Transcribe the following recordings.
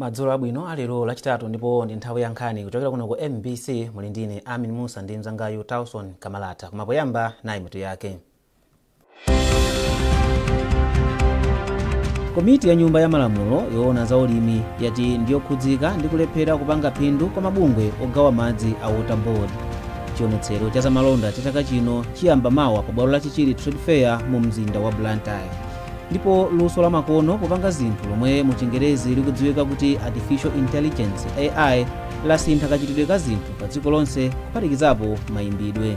Madzulo abwino alero Lachitatu, ndipo ndi nthawi ya nkhani kuchokera kuno ku MBC. Muli ndine Amin Musa ndi mzangayu Tauson Kamalata. Koma poyamba, nayi mitu yake. Komiti ya Nyumba ya Malamulo yoona za ulimi yati ndiyokhudzika ndi kulephera kupanga phindu kwa mabungwe ogawa madzi a Water Board. Chionetsero cha zamalonda cha chaka chino chiyamba mawa pa bwalo la Chichiri Trade Fair mu mzinda wa Blantyre. Ndipo luso la makono popanga zinthu, lomwe mu Chingerezi likudziwika kuti artificial intelligence, AI, lasintha kachitidwe ka zinthu pa dziko lonse, kuphatikizapo mayimbidwe.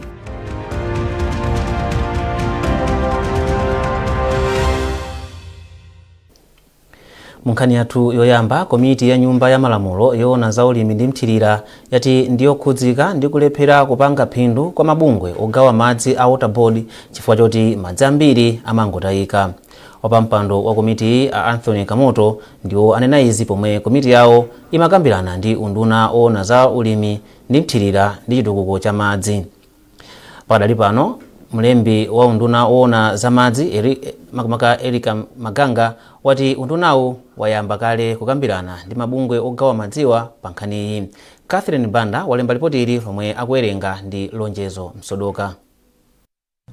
Mu nkhani yathu yoyamba, komiti ya Nyumba ya Malamulo yoona za ulimi ndi mthirira yati ndiyokhudzika ndi kulephera kupanga phindu kwa mabungwe ogawa madzi a Water Board chifukwa choti madzi ambiri amangotayika. Wapampando wa komitiyi, a Anthony Kamoto, ndiwo anena izi pomwe komiti yawo imakambirana ndi unduna oona za ulimi ndi mthirira ndi chitukuko cha madzi. Pakadali pano, mlembi wa unduna woona za madzi, makamaka Erica Maganga, wati undunawu wayamba kale kukambirana ndi mabungwe ogawa madziwa pa nkhaniyi. Catherine Banda walemba lipoti ili, lomwe akuwerenga ndi Lonjezo Msodoka.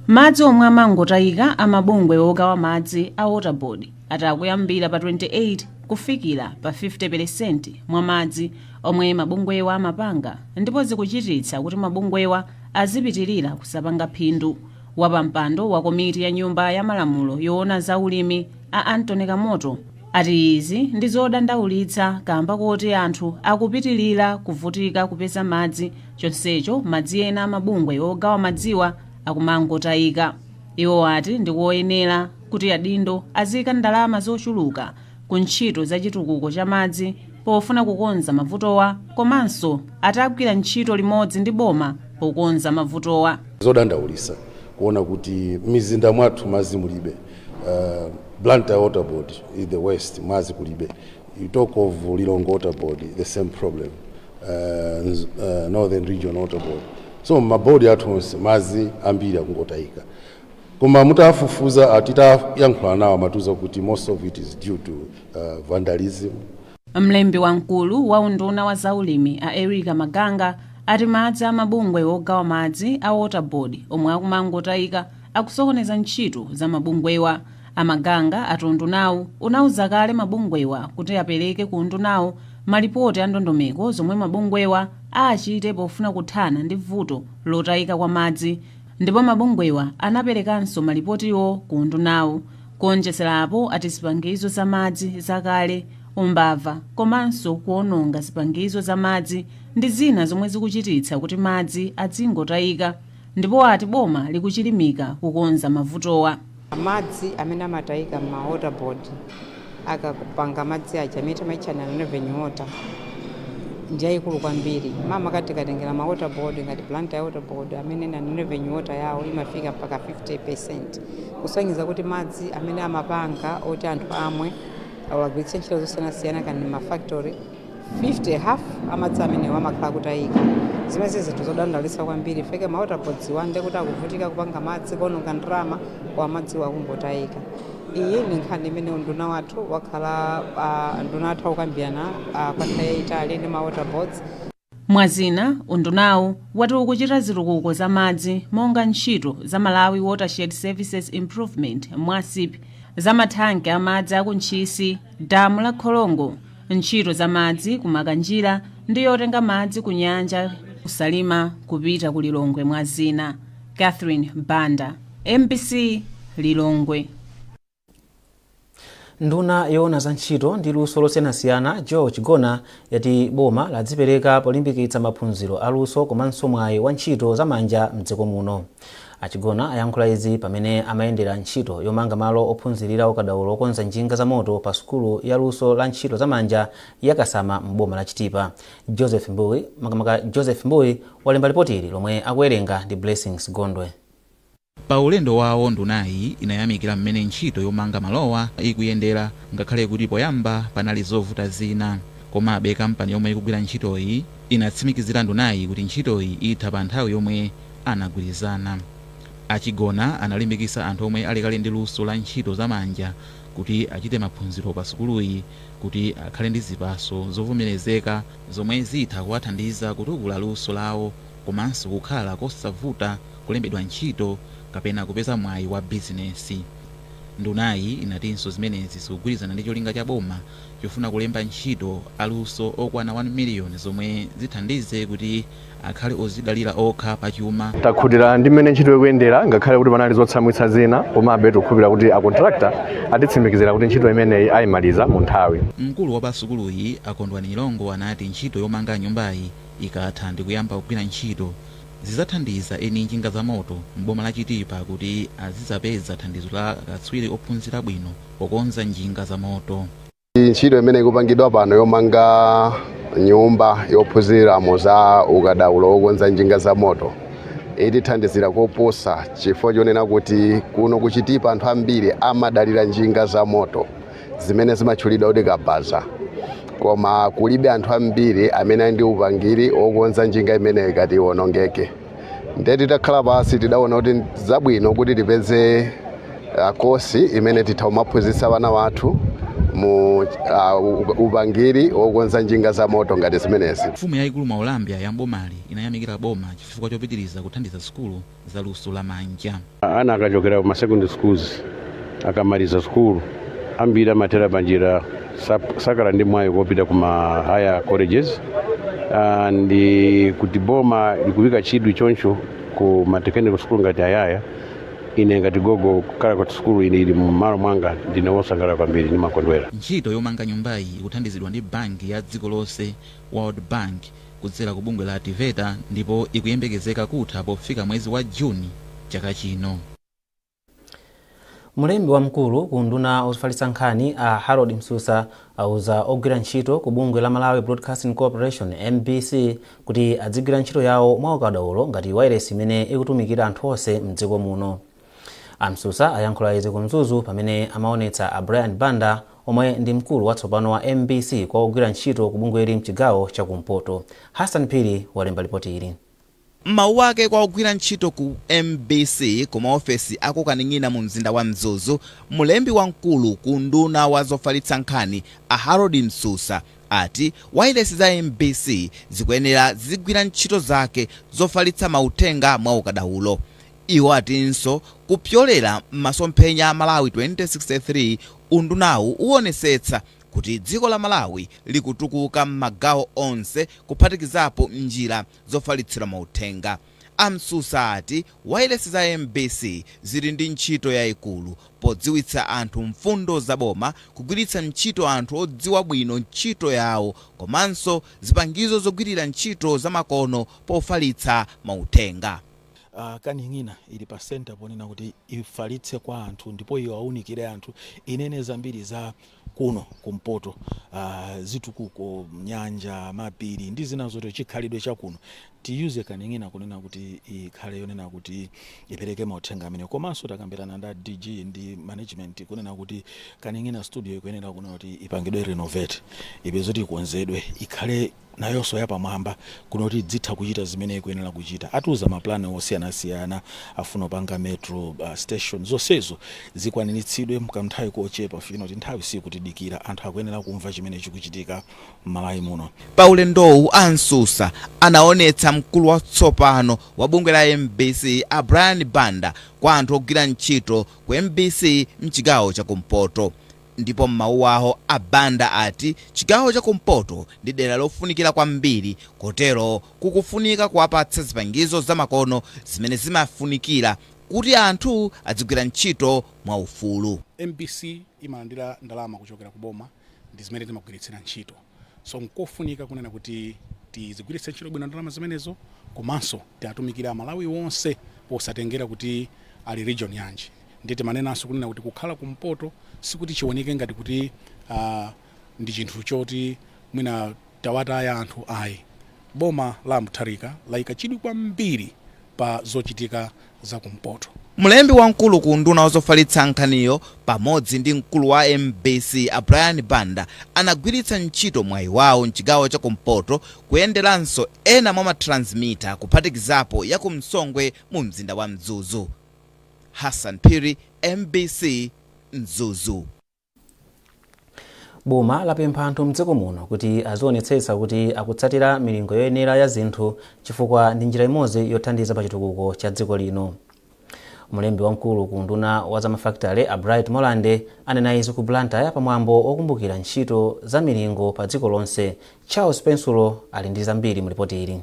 Madzi omwe amangotayika a mabungwe ogawa madzi a Water Board ati akuyambira pa 28 kufikira pa 50% mwa madzi omwe mabungwewa amapanga, ndipo zikuchititsa kuti mabungwewa azipitirira kusapanga phindu. Wapampando wa komiti ya Nyumba ya Malamulo yoona za ulimi, a Anthony Kamoto, ati izi ndi zodandaulitsa kamba koti anthu akupitirira kuvutika kupeza madzi, chonsecho madzi ena amabungwe ogawa madziwa akumangotayika. Iwo ati ndikoyenera kuti adindo aziyika ndalama zochuluka ku ntchito za chitukuko cha madzi pofuna kukonza mavutowa, komanso atagwira ntchito limodzi ndi boma pokonza mavutowa. Zodandaulisa kuona kuti mizinda mwathu madzi mulibe. Blantyre Water Board is the worst, madzi kulibe. You talk of Lilongwe Water Board, the same problem, Northern Region Water Board. So mabodi athu onse madzi ambiri akungotayika, koma mutafufuza, titayankhula nawo, amatiuza kuti most of it is due to vandalism. Mlembi wamkulu wa unduna wa zaulimi, a Erica Maganga, ati madzi amabungwe ogawa madzi a Water Board omwe akumangotayika akusokoneza ntchito za mabungwewa. Amaganga ati undunawu unauza kale mabungwewa kuti apereke ku undunawu malipoti a ndondomeko zomwe mabungwewa achite pofuna kuthana ndi vuto lotayika kwa madzi, ndipo mabungwewa anaperekanso malipotiwo ku undunawu. Kuonjezerapo, ati zipangizo za madzi zakale, umbava komanso kuononga zipangizo za madzi ndi zina zomwe zikuchititsa kuti madzi adzingotayika, ndipo ati boma likuchilimika kukonza mavutowa. Madzi amene amatayika ma water board akapanga madzi aja amene timaitcha revenue water ndi yayikulu kwambiri. Mama tikatengera ma water board ngati Blantyre Water Board, amene na revenue water yawo imafika mpaka 50%, kusonyeza kuti madzi amene amapanga oti anthu amwe awagwiritse ntchito zosiyanasiyana kani ma factory, 50, half amadzi amenewo amakhala kutayika. Zimene zinthu zodandaulitsa kwambiri feke ma water boards wande kuti akuvutika kupanga madzi, kuononga ndalama kwa madziwo akungotayika. Iyi ndi nkhani imene unduna wathu wakhala, nduna wathu akukambirana kwa nthawi yayitali ndi ma water boards. Mwazina, undunawu wati ukuchita zitukuko za madzi monga ntchito za Malawi Watershed Services Improvement, MWASIP, za mathanki amadzi akuntchisi, damu la Kholongo, ntchito za madzi ku Makanjira ndi yotenga madzi ku nyanja kuSalima kupita ku Lilongwe, mwa zina. Catherine Banda, MBC, Lilongwe. Nduna yoona za ntchito ndi luso losiyanasiyana, Joe Chigona, yati boma ladzipereka polimbikitsa maphunziro aluso komanso mwayi wa ntchito zamanja mdziko muno. Achigona ayankhula izi pamene amayendera ntchito yomanga malo ophunzirira ukadaulo okonza njinga za moto pa sukulu ya luso la ntchito zamanja ya Kasama m'boma la Chitipa. Joseph Mbuyi, makamaka Joseph Mbuyi, walemba lipoti ili, lomwe akuwerenga ndi Blessings Gondwe. Pa ulendo wawo, ndunayi inayamikira mmene ntchito yomanga malowa ikuyendera, ngakhale kuti poyamba panali zovuta zina. Komabe, kampani yomwe ikugwira ntchitoyi inatsimikizira ndunayi kuti ntchitoyi itha pa nthawi yomwe anagwirizana. Achigona analimbikitsa anthu omwe ali kale ndi luso la ntchito zamanja Kuti achite maphunziro pa sukuluyi kuti akhale ndi ziphaso zovomerezeka zomwe zitha kuwathandiza kutukula luso lawo komanso kukhala kosavuta kulembedwa ntchito kapena kupeza mwayi wa bizinesi. Ndunayi inatinso zimenezi zikugwirizana ndi cholinga cha boma chofuna kulemba ntchito aluso okwana 1 miliyoni zomwe zithandize kuti akhale ozidalira okha pachuma. Takhutira ndi mmene ntchito ikuyendera, ngakhale kuti panali zotsamwitsa zina, komabe tikukhulupirira kuti a contractor atitsimikizira kuti ntchito imeneyi ayimaliza mu nthawi. Mkulu wa pa sukuluyi, Akondwani Ilongo, anati ntchito yomanga nyumbayi ikatha ndi kuyamba kugwira ntchito, zidzathandiza eni njinga za moto m'boma la Chitipa kuti azidzapeza thandizo la akatswiri ophunzira bwino pokonza njinga za moto. Ntchito imene ikupangidwa pano yomanga nyumba yophunziramo za ukadaulo wokonza njinga za moto itithandizira koposa, chifukwa chonena kuti kuno kuChitipa anthu ambiri amadalira njinga za moto zimene zimatchulidwa kuti kabaza, koma kulibe anthu ambiri amene ali ndi upangiri wokonza njinga imeneyi ikati iwonongeke. Ndiye titakhala pansi tidaona kuti zabwino kuti tipeze kosi imene titha kumaphunzitsa vana wathu mu upangiri wokonza njinga za moto ngati zimenezi. Mfumu yayikulu Maulambya ya mbomali inayamikira boma chifukwa chopitiriza kuthandiza sukulu za luso lamanja. Ana akachokera kuma secondary schools, akamaliza sukulu, ambiri amathera panjira, sakhala ndi mwayi kopita kuma higher colleges. Ndi kuti boma likuyika chidwi choncho ku ma technical school ngati ayaya, ine ngati gogo kukhala ku sukulu ine ili mmalo mwanga, ndine wosangalala kwambiri, ndimakondwera. Ntchito yomanga nyumbayi ikuthandizidwa ndi banki ya dziko lonse, World Bank, kudzera ku bungwe la TEVETA, ndipo ikuyembekezeka kutha pofika mwezi wa Juni chaka chino. Mlembi wamkulu ku nduna ofalitsa nkhani, a Harold Msusa, auza ogwira ntchito ku bungwe la Malawi Broadcasting Corporation, MBC, kuti adzigwira ntchito yawo mwaukadaulo ngati wailesi imene ikutumikira anthu onse mdziko muno. Amsusa ayankhula izi ku Mzuzu pamene amaonetsa a Brian Banda, omwe ndi mkulu watsopano wa MBC, kwa ogwira ntchito ku bungweli mchigawo chakumpoto. Hassan Phiri walemba ripoti ili. M'mawu ake kwa ogwira ntchito ku MBC ku maofesi akukaning'ina mu mzinda wa Mzuzu, mlembi wamkulu ku nduna wa zofalitsa nkhani, a Harold Msusa, ati wailesi za MBC zikuyenera zizigwira ntchito zake zofalitsa mauthenga mwa ukadaulo. Iwo atinso kupyolera m'masomphenya a Malawi 2063, undunawu uwonesetsa kuti dziko la Malawi likutukuka m'magawo onse, kuphatikizapo njira zofalitsira mauthenga. Amsusa ati wailesi za MBC zili ndi ntchito yayikulu podziwitsa anthu mfundo zaboma, kugwiritsa ntchito anthu odziwa bwino ntchito yawo komanso zipangizo zogwirira ntchito zamakono pofalitsa mauthenga. Kaning'ina ili pa center ponena kuti ifalitse kwa anthu ndipo iwaunikire anthu, inene zambiri za kuno kumpoto, zitukuko, nyanja, mapiri ndi zina zotero, chikhalidwe chakuno. Tiyuze kaning'ina kunena kuti ikhale yonena kuti ipereke mauthenga amene. Komanso takambirana nda DG ndi management kunena kuti Kaning'ina studio ikuyenera kunena kuti ipangidwe renovate, ipeze kuti ikonzedwe, ikhale nayonso yapamwamba kuno kuti dzitha kuchita zimene ikuyenera kuchita. Atiuza maplani osiyanasiyana, afuna kupanga metro station, zonsezo zikwaniritsidwe mkanthawi kochepa fino kuti nthawi sikutidikira. Anthu akuyenera kumva chimene chikuchitika m'Malawi muno. Pa ulendowu, Amsusa anaonetsa mkulu watsopano wa bungwe la MBC, a Brian Banda, kwa anthu ogwira ntchito ku MBC mchigawo chakumpoto. Ndipo m'mawu awo, a Banda ati chigawo chakumpoto ndi dera lofunikira kwambiri, kotero kukufunika kuwapatsa zipangizo zamakono zimene zimafunikira kuti anthu adzigwira ntchito mwaufulu. MBC imalandira ndalama kuchokera ku boma ndi zimene timagwiritsira ntchito, so nkofunika kunena kuti tizigwiritse ntchito bwino ndalama zimenezo, komanso tiatumikire Amalawi wonse posatengera kuti ali region yanji. Ndi timanenanso kunena kuti kukhala kumpoto sikuti chioneke ngati kuti ndi chinthu choti mwina tawataya anthu, ayi. Boma la Mutharika layika chidwi kwambiri pa zochitika za kumpoto. Mlembi wamkulu ku nduna wazofalitsa nkhaniyo pamodzi ndi mkulu wa MBC, a Brian Banda, anagwiritsa ntchito mwayi wawo mchigawo chakumpoto kuyenderanso ena mwa ma transmitter, kuphatikizapo ya kumsongwe mu mzinda wa Mzuzu. Hassan Phiri, MBC, Mzuzu. Boma lapempha anthu mdziko muno kuti azionetsetsa kuti akutsatira milingo yoyenera ya zinthu, chifukwa ndi njira imodzi yothandiza pa chitukuko cha dziko lino. Mlembi wamkulu ku unduna wa zamafakitale, a Bright Molande, anena izi ku Blantyre pamwambo wokumbukira ntchito za milingo pa dziko lonse. Charles Pensulo ali ndi zambiri mu ripoti ili.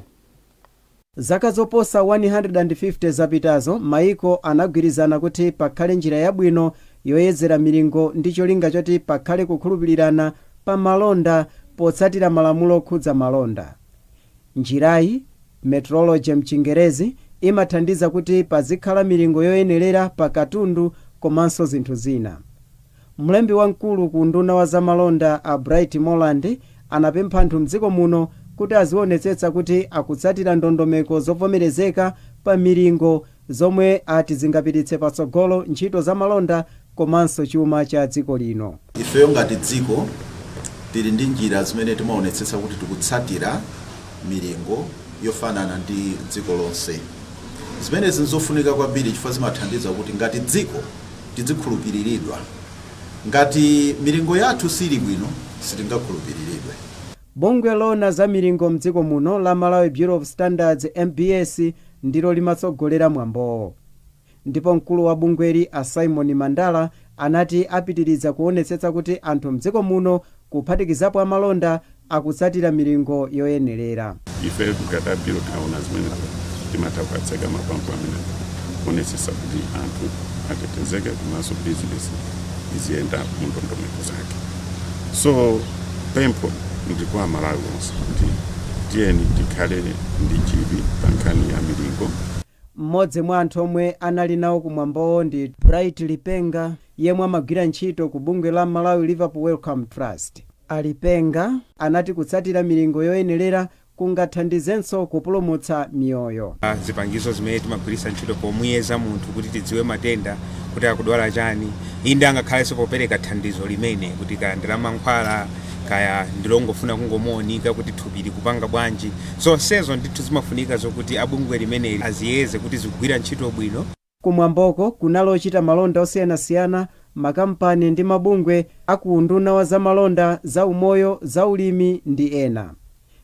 Zaka zoposa 150 zapitazo, maiko anagwirizana kuti pakhale njira yabwino yoyezera milingo ndi cholinga choti pakhale kukhulupirirana pa malonda potsatira malamulo okhudza malonda. Njirayi, metrology mchingerezi, imathandiza kuti pazikhala milingo yoyenerera pa katundu komanso zinthu zina. Mlembi wamkulu ku unduna wa zamalonda, a Bright Moland, anapempha anthu mdziko muno kuti azionetsetsa kuti akutsatira ndondomeko zovomerezeka pa milingo, zomwe ati zingapititse patsogolo ntchito zamalonda komanso chuma cha dziko lino. Ifeyo ngati dziko tili ndi njira zimene timaonetsetsa kuti tikutsatira milingo yofanana ndi dziko lonse. Zimenezi nzofunika kwambiri chifukwa zimathandiza kuti ngati dziko tidzikhulupiriridwa. Ngati milingo yathu sili bwino, sitingakhulupiriridwe. Bungwe loona za milingo mdziko muno la Malawi Bureau of Standards, MBS, ndilo limatsogolera mwambowo, ndipo mkulu wa bungweli, a Simon Mandala, anati apitiriza kuonetsetsa kuti anthu mdziko muno, kuphatikizapo amalonda, akutsatira milingo yoyenerera. Ife ngati a Bureau tikaona zimenezo, timatha kukatseka mapampu amene, kuonetsetsa kuti anthu atetezeke komanso bizinesi iziyenda mu ndondomeko zake. So pempho ndi kwa Amalawi onse kuti tiyeni tikhale ndi chidwi pa nkhani ya milingo. Mmodzi mwa anthu omwe anali nawo kumwambowo ndi Bright Lipenga, yemwe amagwira ntchito ku bungwe la Malawi Liverpool Wellcome Trust. Alipenga anati kutsatira milingo yoyenerera kungathandizenso kupulumutsa miyoyo. Zipangizo zimene timagwiritsa ntchito pomuyeza munthu kuti tidziwe matenda, kuti akudwala chani, inde, angakhalenso popereka thandizo limene kuti kaya ndi la mankhwala, kaya ndilongofuna kungomuonika kuti thupi likupanga bwanji, zonsezo ndithu zimafunika zokuti abungwe limeneli aziyeze kuti zikugwira ntchito bwino. Kumwamboko kunali ochita malonda osiyanasiyana, makampani ndi mabungwe aku unduna wa zamalonda, zaumoyo, zaulimi ndi ena,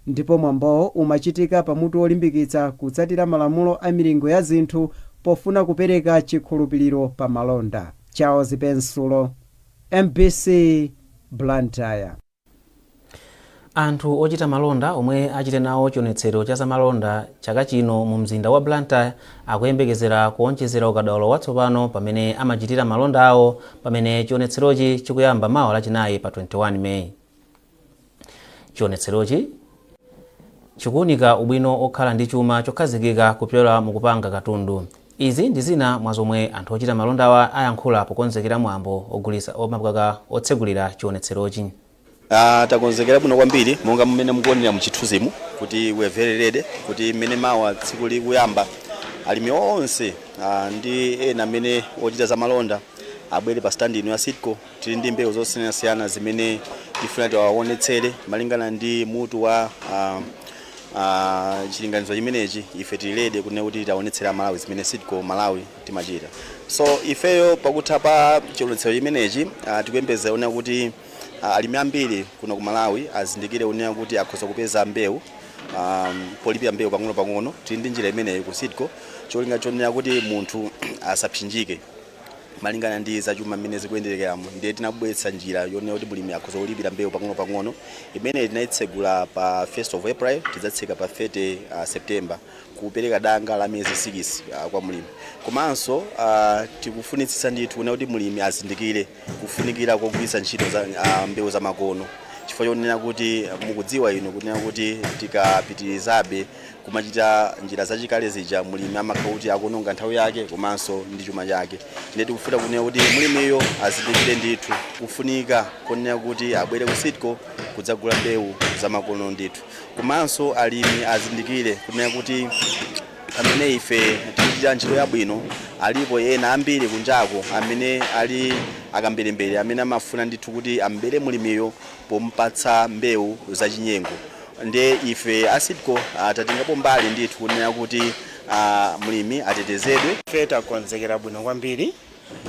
ndipo mwambowo umachitika pamutu wolimbikitsa kutsatira malamulo a milingo ya zinthu pofuna kupereka chikhulupiriro pa malonda. Charles Pensulo, MBC, Blantyre. Anthu ochita malonda omwe achite nawo chionetsero cha zamalonda chaka chino mu mzinda wa Blantyre akuyembekezera kuonjezera ukadaulo watsopano pamene amachitira malonda awo, pamene chionetserochi chikuyamba mawa Lachinayi pa 21 Meyi. Chionetserochi chikuunika ubwino okhala ndi chuma chokhazikika kupyola mukupanga katundu. Izi ndi zina mwa zomwe anthu ochita malondawa ayankhula pokonzekera mwambo ogulitsa omapkaka otsegulira chionetserochi. Takonzekera bwino kwambiri, monga mmene mukuonera muchithunzimu kuti we are very ready, kuti mmene mawa tsiku likuyamba, alimi onse ndi ena amene ochita zamalonda abwere pa stand ino ya Seedco. Tili ndi mbewu zosiyanasiyana zimene tifuna tiwaonetsere malingana ndi mutu wa chilinganizo chimenechi. Ife tili ready kunena kuti taonetsera Malawi zimene Seedco Malawi timachita. So ifeyo pakutha pa chionetsero chimenechi, tikuyembekeza kunena kuti alimi ambiri kuno ku Malawi azindikire kunena kuti akhoza kupeza mbewu polipira mbewu pang'ono-pang'ono. Tili ndi njira imeneyi ku Seedco, cholinga chonena kuti munthu asapsinjike malingana ndi zachuma mmene zikuyenderekeramo. Ndiye tinabweretsa njira yonena kuti mulimi akhoza kulipira mbewu pang'ono-pang'ono. Imene tinayitsegula pa 1st of April, tidzatseka pa 30 September, kupereka danga la miyezi 6 kwa mulimi. Komanso tikufunitsitsa ndithu kunena kuti mulimi azindikire kufunikira kogwiritsa ntchito za mbewu zamakono, chifukwa chonena kuti mukudziwa inu kunena kuti tikapitirizabe kumachita njira zachikale zija, mulimi amakhala kuti akuononga nthawi yake komanso ndi chuma chake. Ndiye tikufuna kunena kuti mulimiyo azindikire ndithu kufunika konena kuti abwere ku Seedco kudzagula mbewu zamakono ndithu. Komanso alimi azindikire kunena kuti pamene ife tikuchita ntchito yabwino, alipo ena ambiri kunjako amene ali akamberembere, amene amafuna ndithu kuti ambere mulimiyo pompatsa mbewu zachinyengo. Ndiye ife a Seedco tatengapo mbali ndithu kunena kuti mlimi atetezedwe. Ife takonzekera bwino kwambiri,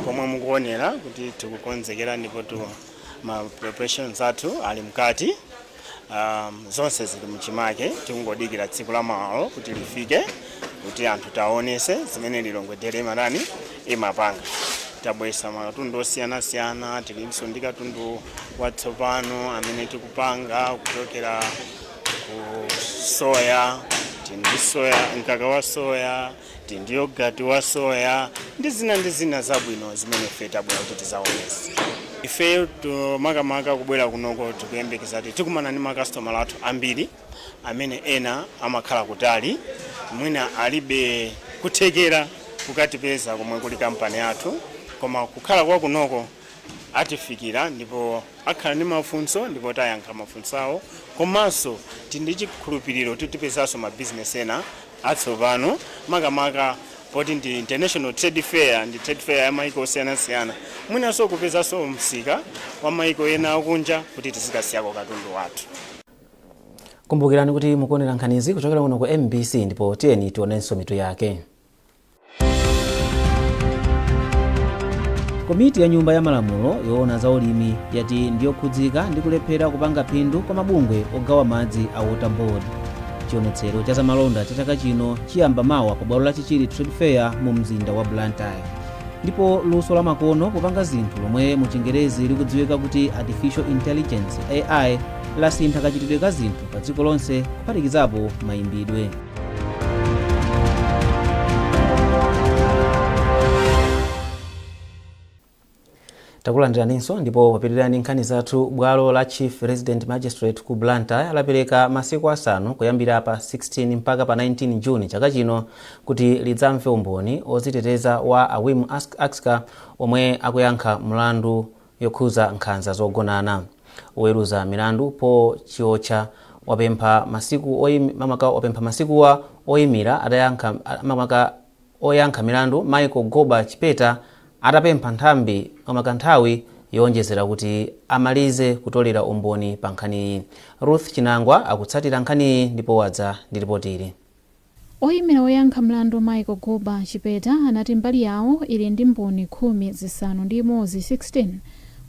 pomwe mukuonera kuti tikukonzekera, ndipo Ma preparations athu ali mkati, zonse zili mchimake. Tikungodikira tsiku la mawa kuti lifike kuti anthu taonese zimene Lilongwe Dairy imatani, imapanga. Tabwesa makatundu osiyanasiyana. Tilinso ndi katundu watsopano amene tikupanga kuchokera ku soya. Tili ndi soya, mkaka wa soya, tili ndi yogurt wa soya ndi zina ndi zina zabwino zimene ife tabwera kuti tizaonese. Ife makamaka kubwera kunoko tikuyembekeza kuti tikumana ndi makasitomala athu ambiri amene ena amakhala kutali, mwina alibe kuthekera kukatipeza komwe kuli kampani yathu, koma kukhala kwa kunoko atifikira ndipo akhala ndi mafunso ndipo tayankha mafunso awo. Komanso tili ndi chikhulupiriro kuti tipezanso mabizinesi ena atsopano, makamaka poti ndi international trade fair, ndi trade fair ya maiko osiyanasiyana, mwinanso kupezanso msika wa maiko ena akunja kuti tizikasiyako katundu wathu. Kumbukirani kuti mukuonera nkhanizi kuchokera kuno ku MBC, ndipo tiyeni tionenso mitu yake. Komiti ya Nyumba ya Malamulo yoona za ulimi yati ndiyokhudzika ndi kulephera kupanga phindu kwa mabungwe ogawa madzi a Water Board. Chionetsero cha zamalonda cha chaka chino chiyamba mawa pa bwalo la Chichiri Trade Fair mu mzinda wa Blantyre. Ndipo luso la makono popanga zinthu lomwe mu Chingerezi likudziwika kuti artificial intelligence, AI, lasintha kachitidwe ka zinthu pa dziko lonse, kuphatikizapo mayimbidwe. Takulandiraninso ndipo popitirira ndi nkhani zathu, bwalo la Chief Resident Magistrate ku Blantyre lapereka masiku asanu kuyambira pa 16 mpaka pa 19 Juni chaka chino kuti lidzamve umboni oziteteza wa a Wim Akska omwe akuyankha mlandu yokhuza nkhanza zogonana. Oweruza milandu Paul Chiotcha wapempha masiku makamaka wapempha masikuwa oyimira atayankha makamaka oyankha milandu Michael Goba Chipeta atapempha nthambi makamaka nthawi yowonjezera kuti amalize kutolera umboni pa nkhaniyi. Ruth Chinangwa akutsatira nkhaniyi ndipo wadza ndi ripoti ili. Oyimira oyankha mlandu Michael Goba Chipeta anati mbali yawo ili ndi mboni 16, 16,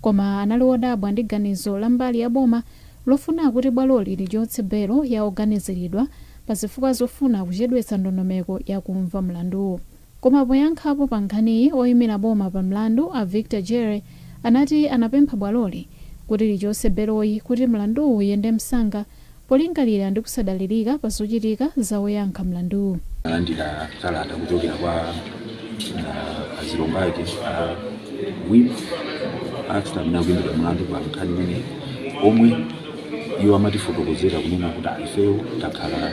koma anali odabwa ndi ganizo la mbali ya boma lofuna kuti bwaloli lichotse belo ya oganiziridwa pa zifukwa zofuna kuchedwetsa ndondomeko ya kumva mlanduwu. Koma poyankhapo pa nkhaniyi, oyimira boma pa mlandu a Victor Jere anati anapempha bwaloli kuti lichotse beloyi kuti mlanduwu uyende msanga polingalira ndi kusadalirika pa zochitika za oyankha mlanduwu. Analandira kalata kuchokera kwa azilongo ake a Wim Akster amene akuimbidwa mlandu pa nkhani imeneyi, omwe iwo amatifotokozera kunena kuti, "Ah, ifeyo takhala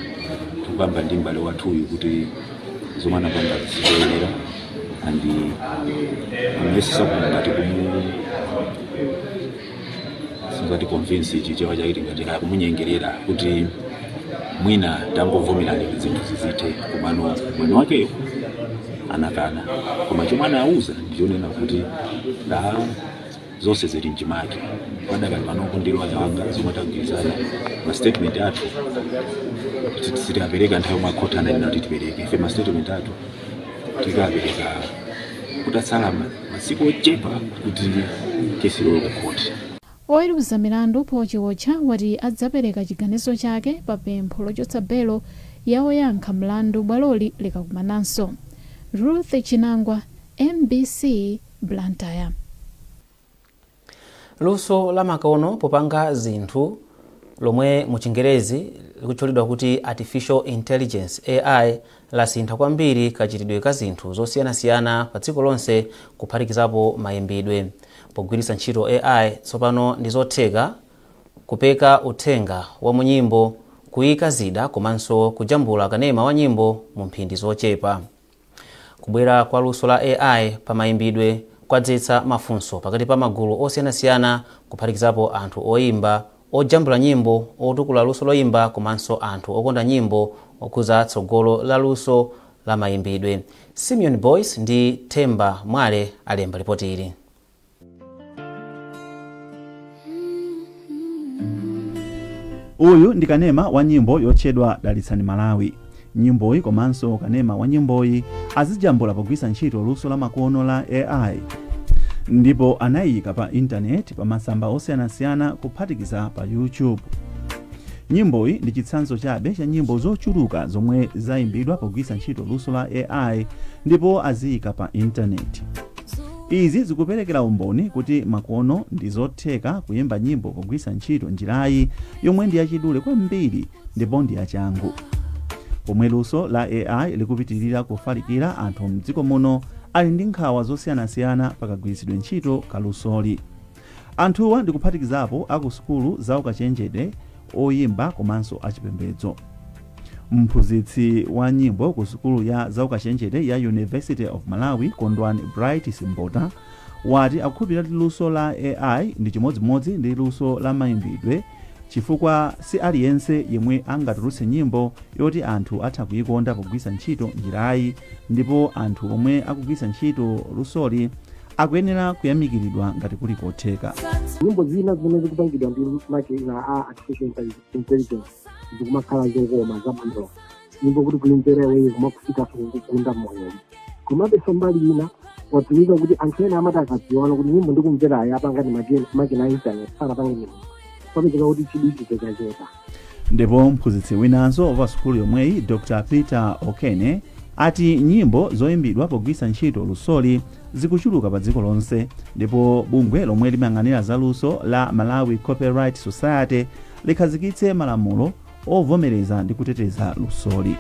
tikukamba ndi m'bale wathuyu kuti zomwe anapanga sizoyenera," and amayesesa ngati kumu singati convince, Chichewa chake tingati kaya kumunyengerera kuti mwina tangovomerani zinthu zizithe, komano mwini wakeyo anakana. Koma chomwe anawuza ndichonena kuti da zonse zili mchimake. Padakali panopo ndi loya wanga zomwe tagwirizana, ma statement athu sitiapereka nthawi yomwe akhoti ananena kuti tipereke. Ife ma statement athu tikapereka kutatsala masiku ochepa kuti kesi ilowe ku khoti. Oweruza milandu Paul Chiotcha wati adzapereka chiganizo chake pa pempho lochotsa belo ya oyankha mlandu bwaloli likakumananso. Ruth Chinangwa, MBC, Blantyre. Luso la makono popanga zinthu lomwe mu Chingerezi likutchulidwa kuti artificial intelligence, AI, lasintha kwambiri kachitidwe ka zinthu zosiyanasiyana pa dziko lonse, kuphatikizapo mayimbidwe. Pogwiritsa ntchito AI, tsopano ndi zotheka kupeka uthenga wa munyimbo, kuyika zida komanso kujambula kanema wa nyimbo mu mphindi zochepa. Kubwera kwa luso la AI pa mayimbidwe kwadzetsa mafunso pakati pa magulu osiyanasiyana, kuphatikizapo anthu oyimba, ojambula nyimbo, otukula luso loyimba komanso anthu okonda nyimbo, okhuza tsogolo la luso la mayimbidwe. Simeon Boyce ndi Themba Mwale alemba ripoti ili. Uyu ndi kanema wa nyimbo yotchedwa Dalitsani Malawi. Nyimboyi komanso kanema wa nyimboyi azijambula pogwiritsa ntchito luso la makono la AI. Ndipo anayika pa intaneti pa masamba osiyanasiyana kuphatikiza pa YouTube. Nyimboyi ndi chitsanzo chabe cha nyimbo zochuluka zomwe zayimbidwa pogwiritsa ntchito luso la AI ndipo aziyika pa intaneti. Izi zikuperekera umboni kuti makono ndi zotheka kuyimba nyimbo pogwiritsa ntchito njirayi yomwe ndi yachidule kwambiri ndipo ndi yachangu. Pomwe luso la AI likupitirira kufalikira, anthu mdziko muno ali ndi nkhawa zosiyanasiyana pakagwiritsidwe ntchito kalusoli. Anthuwa ndikuphatikizapo aku sukulu za ukachenjede, oyimba komanso achipembedzo. Mphunzitsi wa nyimbo ku sukulu ya zaukachenjede ya University of Malawi, Kondwani Bright Simbota, wati akukhulupirira kuti luso la AI ndi chimodzimodzi ndi luso la mayimbidwe chifukwa si aliyense yemwe angatulutse nyimbo yoti anthu atha kuyikonda pogwiritsa ntchito njirayi, ndipo anthu omwe akugwiritsa ntchito lusoli akuyenera kuyamikiridwa ngati kuli kotheka. Nyimbo zina zimene zikupangidwa ndi makina a artificial intelligence zikumakhala zokoma, zabwino, nyimbo kuti kuimvera iweyo kumakufikaso kukugunda mmoyomo. Komabe mbali ina wadziwika kuti anthu ena amati akadziwana kuti nyimbo ndikumverayo apanga ndi makina a internet, sanapange nyimbo, papezeka kuti chidwi chachepa. Ndipo mphunzitsi winanso wa sukulu yomweyi, Dr Peter Okene, ati nyimbo zoyimbidwa pogwiritsa ntchito lusoli zikuchuluka pa dziko lonse, ndipo bungwe lomwe limayang'anira zaluso la Malawi Copyright Society likhazikitse malamulo ovomereza ndi kuteteza lusoli.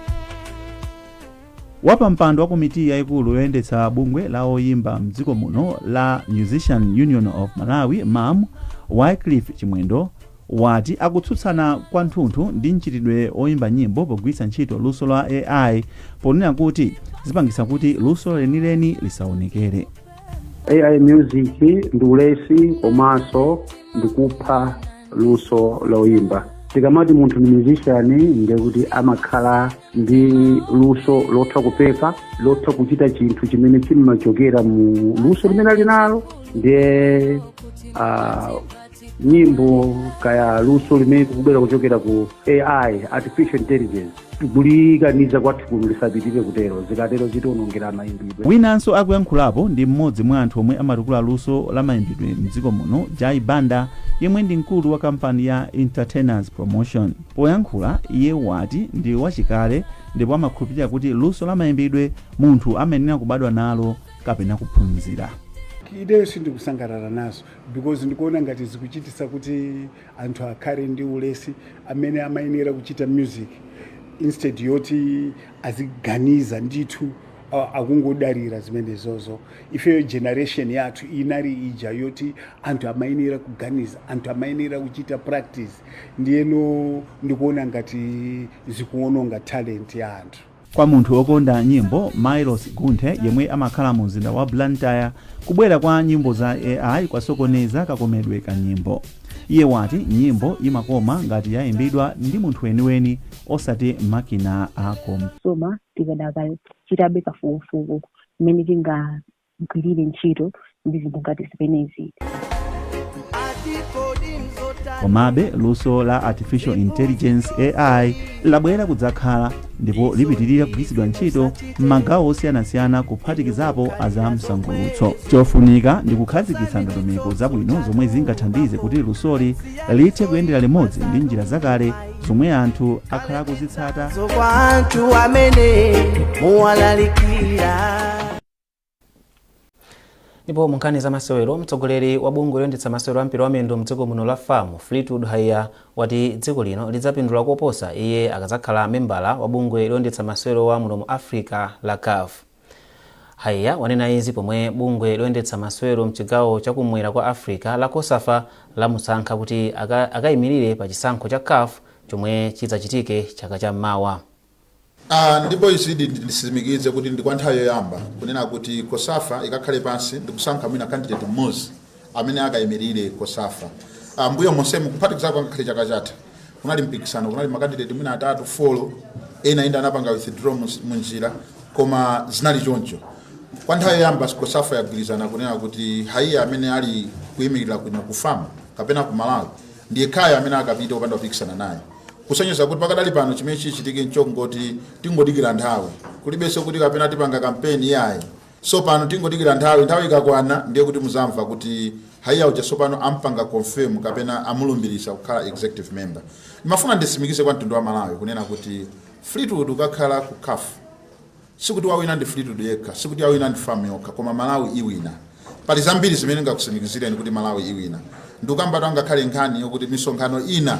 Wapampando wa komiti yayikulu yoyendetsa bungwe la oyimba mdziko muno la Musician Union of Malawi, MUM, Wycliffe Chimwendo, wati akutsutsana kwathunthu ndi mchitidwe oyimba nyimbo pogwiritsa ntchito luso la AI, ponena kuti zipangisa kuti luso lenileni lisaonekere. AI music ndi ulesi komanso ndikupha luso loyimba. Tikamati munthu ndi musician, ndekuti amakhala ndi luso lotha kupeka, lotha kuchita chinthu chimene chimachokera mu luso limene ali nalo. Ndiye nyimbo kaya luso limene likubwera kuchokera ku AI, artificial intelligence, tikulikaniza kwathu kuno, lisapitire kutero. Zikatero zitiwonongera mayimbidwe. Winanso akuyankhulapo ndi mmodzi mwa anthu omwe amatukula luso la mayimbidwe mdziko muno, Jai Banda, yemwe ndi mkulu wa kampani ya Entertainers Promotion. Poyankhula iye wati ndi wachikale ndipo amakhulupirira kuti luso la mayimbidwe munthu amayenera kubadwa nalo kapena kuphunzira. Ineyo sindikusangalala nazo because ndikuona ngati zikuchititsa kuti anthu akhale ndi ulesi amene amayenera kuchita music. Instead yoti aziganiza ndithu, akungodalira zimenezozo. Ifeyo generation yathu inali ija yoti anthu amayenera kuganiza, anthu amayenera kuchita practice. Ndiyeno ndikuona ngati zikuononga talent ya anthu. Kwa munthu wokonda nyimbo, Milos Gunthe, yemwe amakhala mu mzinda wa Blantyre, kubwera kwa nyimbo za AI kwasokoneza kakomedwe ka nyimbo. Iye wati nyimbo imakoma ngati yayimbidwa ndi munthu weniweni, osati makina a Soma tikadakachitabe kafukufuku mmene tingagwirire ntchito ndi zinthu ngati zimenezi. Komabe luso la artificial intelligence, AI, labwera kudzakhala ndipo lipitirira kugwiritsidwa ntchito m'magawo osiyanasiyana, kuphatikizapo azamsangulutso. Chofunika ndi kukhazikitsa ndondomeko zabwino zomwe zingathandize kuti lusoli lithe kuyendera limodzi ndi njira zakale zomwe anthu akhala akuzitsata. Kwa anthu amene muwalalikira. Ndipo mu nkhani za masewero, mtsogoleri wa bungwe loyendetsa masewero a mpira wa miyendo mdziko muno la FAM, Fleetwood Haiya, wati dziko lino lidzapindula koposa iye akadzakhala membala wa bungwe loyendetsa masewero wa muno mu Africa la CAF. Haiya wanena izi pomwe bungwe loyendetsa masewero mchigawo chakumwera kwa Africa la COSAFA lamusankha kuti akayimirire pa chisankho cha CAF chomwe chidzachitike chaka cham'mawa. Ndipo izidi nditsimikize kuti ndi kwa nthawi yoyamba kunena kuti COSAFA ikakhale pansi ndikusankha mwina candidate mmodzi amene akayimirire COSAFA. Mbuyo monsemu, kuphatikizako ngakhale chaka chatha, kunali mpikisano, kunali makandidate mwina atatu, four, ena inde anapanga withdraw munjira, koma zinali choncho. Kwa nthawi yoyamba COSAFA yagwirizana kunena kuti Haiya amene ali kuyimirira kuno ku FAM kapena ku Malawi ndi yekhayo amene akapita opanda kupikisana naye, kusonyeza kuti pakadali pano chimene chichitike nchongoti tingodikira nthawi, kulibenso kuti kapena tipanga kampeni, iyayi. So pano tingodikira nthawi. Nthawi ikakwana ndiye kuti muzamva kuti Haiya uja sopano ampanga confirm kapena amulumbirisa kukhala executive member. Ndimafuna ndisimikize kwa mtundu wa Malawi kunena kuti Fleetwood ukakhala ku CAF, sikuti wawina ndi Fleetwood yekha, sikuti wawina ndi FAM yokha, koma Malawi iwina. Pali zambiri zimene ngakusimikizireni kuti Malawi iwina. Ndikukambatu angakhale nkhani yokuti misonkhano ina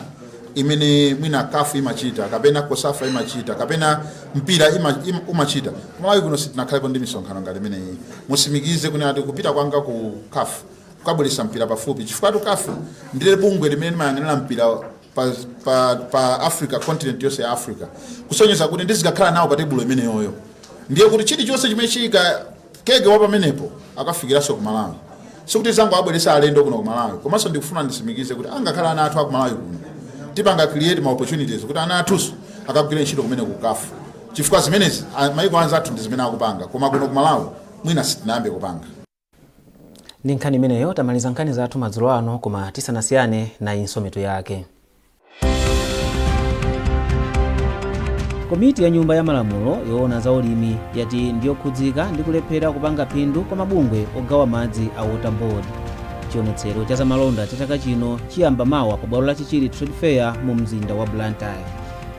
imene mwina CAF imachita kapena COSAFA imachita kapena mpira umachita, Malawi kuno sitinakhalepo ndi misonkhano ngati imeneyi. Musimikize kunena kuti kupita kwanga ku CAF kukabweretsa mpira pafupi, chifukwa tu CAF ndile bungwe limene limayang'anira mpira pa Africa, continent yonse ya Africa, kusonyeza kuti ndizikakhala nawo pa tebulo imeneyoyo, ndiye kuti chilichonse chimene chiyika keke wa pamenepo akafikiranso ku Malawi. Sikuti zangu abweresa alendo kuno ku Malawi. Komanso ndikufuna ndisimikize kuti angakhala ana athu aku Malawi kuno, tipanga create ma opportunities kuti ana athunso akagwire ntchito kumene ku CAF, chifukwa zimenezi maiko anzathu ndi zimene akupanga, koma kuno ku Malawi mwina sitinayambe kupanga. Ndi nkhani imeneyo tamaliza nkhani zathu madzulo ano, koma tisanasiyane nayinso mitu yake. Komiti ya Nyumba ya Malamulo yoona za ulimi yati ndiyokhudzika ndi kulephera kupanga phindu kwa mabungwe ogawa madzi a Water Board. Chionetsero cha zamalonda cha chaka chino chiyamba mawa pa bwalo la Chichiri Trade Fair mu mzinda wa Blantyre.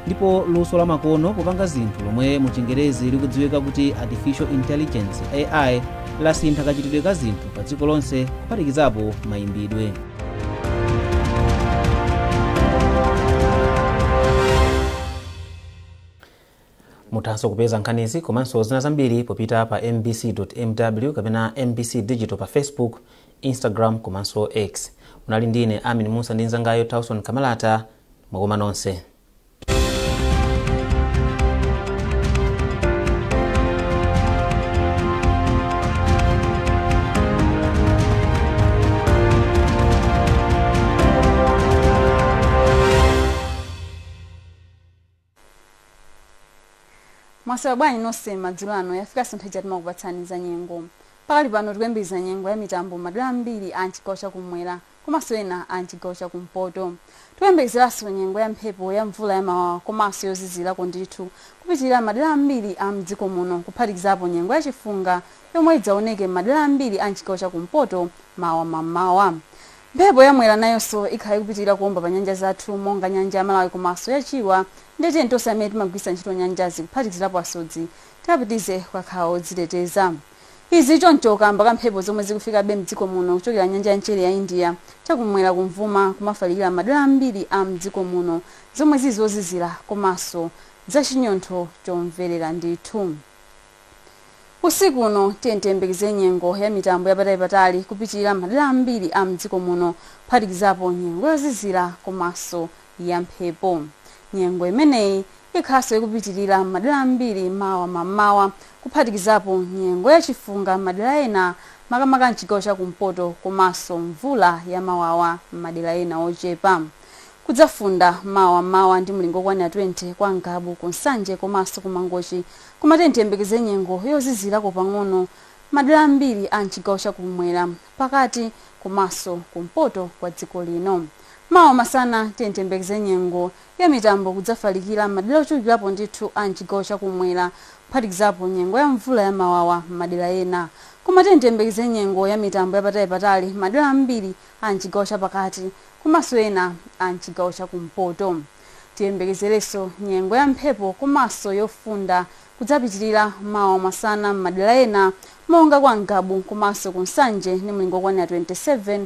Ndipo luso la makono popanga zinthu lomwe mu Chingerezi likudziwika kuti artificial intelligence, AI, lasintha kachitidwe ka zinthu pa dziko lonse, kuphatikizapo mayimbidwe. Muthanso kupeza nkhanizi komanso zina zambiri popita pa mbc.mw kapena MBC Digital pa Facebook, Instagram komanso X. Munali ndine Amin Musa ndi mnzangayo Tauson Kamalata. Mwakoma nonse. Mwaswera bwanji nonse madzulo ano? Yafikanso nthawi ija timakupatsani za nyengo. Pakali pano tikuyembekeza nyengo ya mitambo madera ambiri a mchigawo chakumwera komanso ena a mchigawo chakumpoto. Tikuyembekezeranso nyengo ya mphepo ya mvula ya mawawa komanso yozizirako ndithu kupitirira madera ambiri a mdziko muno, kuphatikizapo nyengo ya chifunga yomwe idzaoneke m'madera ambiri a mchigawo chakumpoto mawa mammawa. Mphepo ya mwera nayonso ikhala ikupitirira kuomba pa nyanja zathu monga nyanja ya Malawi komanso ya Chilwa, ndiye tiyeni tonse amene timagwiritsa ntchito nyanjazi kuphatikizirapo asodzi tikapitirize kukakhala odziteteza. Izi choncho kamba ka mphepo zomwe zikufikabe mdziko muno kuchokera nyanja ya mchere ya India chakumwera kumvuma kumafalikira madera ambiri a mdziko muno zomwe zili zozizira komanso zachinyontho chomverera ndithu. Usiku uno tiyeni tiyembekeze nyengo ya mitambo yapatalipatali kupitirira madera ambiri a mdziko muno kuphatikizapo nyengo yozizira komanso ya mphepo. Nyengo imeneyi ikhalanso ikupitirira m'madera ambiri mawa mammawa kuphatikizapo nyengo ya chifunga m'madera ena makamaka mchigawo cha kumpoto komanso mvula ya mawawa m'madera ena ochepa. Kudzafunda mawa mmawa ndi mlingo okwanira 20 kwa Ngabu, ku Nsanje komanso ku Mangochi, koma tiyeni tiyembekeze nyengo yozizirako pang'ono madera ambiri a mchigawo cha kumwera, pakati komanso kumpoto kwa dziko lino. Mawa masana tiyeni tiyembekeze nyengo ya mitambo kudzafalikira m'madera ochulukirapo ndithu a m'chigawo cha kumwera, kuphatikizapo nyengo ya mvula ya mawawa m'madera ena. Koma tiyeni tiyembekeze nyengo ya mitambo yapatalipatali m'madera ambiri a m'chigawo cha pakati komanso ena a m'chigawo cha kumpoto. Tiyembekezerenso nyengo ya mphepo komanso yofunda kudzapitirira mawa masana m'madera ena monga kwa Ngabu komanso ku Nsanje ndi mlingo wokwanira 27,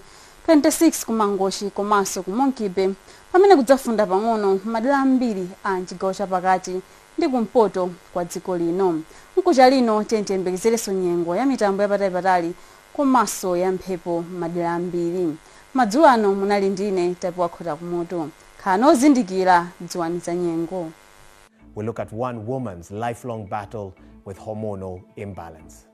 26 ku Mangochi komanso ku Monkey Bay, pamene kudzafunda pang'ono m'madera ambiri a m'chigawo cha pakati ndi kumpoto kwa dziko lino. Mkucha lino tiyeni tiyembekezerenso nyengo ya mitambo yapatalipatali komanso ya mphepo m'madera ambiri. Madzulo ano munali ndine Tapiwa Khotakumutu. Khalani ozindikira, dziwani za nyengo. We look at one woman's lifelong battle with hormonal imbalance.